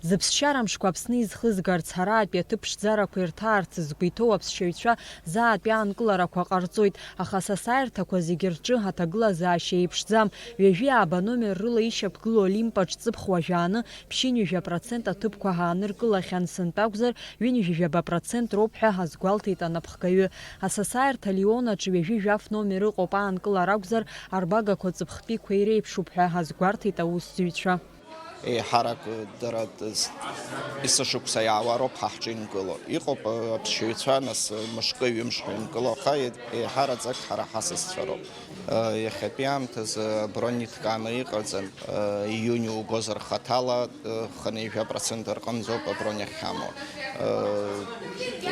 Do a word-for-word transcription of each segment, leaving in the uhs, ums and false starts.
Зыԥсшьара мшқәа Аԥсны изхызгарц, араатәи аҭыԥ ԥшӡарақәа ирҭаарц згәы иҭоу аԥсшьаҩцәа заатәи аанкыларақәа ҟарҵоит, аха асасааирҭақәа зегьы рҿы аҭагылазаашьа еиԥшӡам. Ҩажәи ааба номер рыла ишьақәгылоу Олимп аҿ ҵыԥх уажәааны ԥшьынҩажәа процент аҭыԥқәа ҳааныркылахьан, сынтәа акәзар, ҩынҩажәи жәаба процент роуп ҳәа азгәалҭеит анапхгаҩы. Асасааирҭа Лион аҿы ҩажәи жәаф номер ыҟоуп, аанкылара акәзар, арбагақәа ҵыԥхтәиқәа иреиԥшуп ҳәа азгәарҭеит аусзуҩцәа. Еиҳарак дара д-, с-, есышықәса иаауа роуп ҳа ҳҿы инкыло. Иҟоуп, э, аԥсшьаҩцәа, нас, э, мышкы, ҩымш ҳәа инкыло, аха е-, еиҳараӡак ҳара ҳасасцәа роуп. Э, иахьатәи аамҭазы абронь иҭкааны иҟаӡам. Э, ииуни угозар хаҭала, э, хынҩажәа процент рҟынӡоуп абронь ахьҳамоу. Э,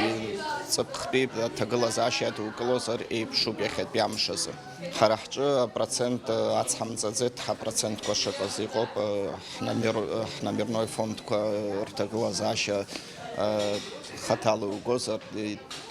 и-, ҵыԥхтәи аҭагылазаашьа адукылозар еиԥшуп иахьатәи амш азы. Ҳара ҳҿы апроцент ацҳамҵаӡеит, ҳапроцентқәа шыҟаз иҟоуп, ҳномер-, ҳномерной фондқәа рҭагылазаашьа хаҭала иугозар,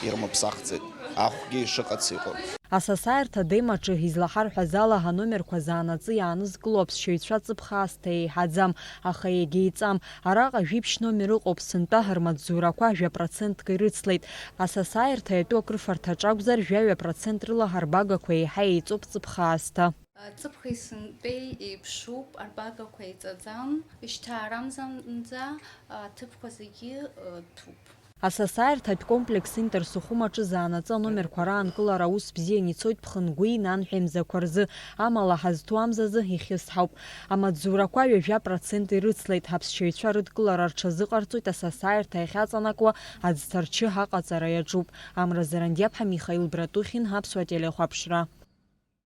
ирмыԥсахӡеит, ахәгьы ишыҟац иҟоуп. Асасааирҭа Дем аҿы излаҳарҳәаз ала, ҳаномерқәа заанаҵы иаанызкыло аԥсшьаҩцәа ҵыԥх аасҭа еиҳаӡам, аха иагьеиҵам. Араҟа жәиԥшь номер ыҟоуп, сынтәа рмаҵзурақәа жәа процентк ирыцлеит. Асасааирҭа иатәу акрыфарҭаҿ акәзар, жәаҩа процент рыла ҳарбагақәа еиҳа еиҵоуп ҵыԥх аасҭа. Ҵыԥхи сынтәеи еиԥшуп, арбагақәа еиҵаӡам, шьҭа арамзанӡа аҭыԥқәа зегьы ҭәуп. Асасааирҭатә комплекс Интерсухум аҿы заанаҵы аномерқәа раанкылара аус бзиан ицоит ԥхынгәи нанҳәеи мзақәа рзы, амала ҳазҭоу амзазы ихьысҳауп. Амаҵзурақәа ҩажәа процент ирыцлеит, ҳаԥсшьаҩцәа рыдкылара рҽазыҟарҵоит, асасааирҭа иахьаҵанакуа аӡҭарчы аҟаҵара иаҿуп. Амра Зарандиаԥҳа, Михаил Братухин, Аԥсуа телехәаԥшра.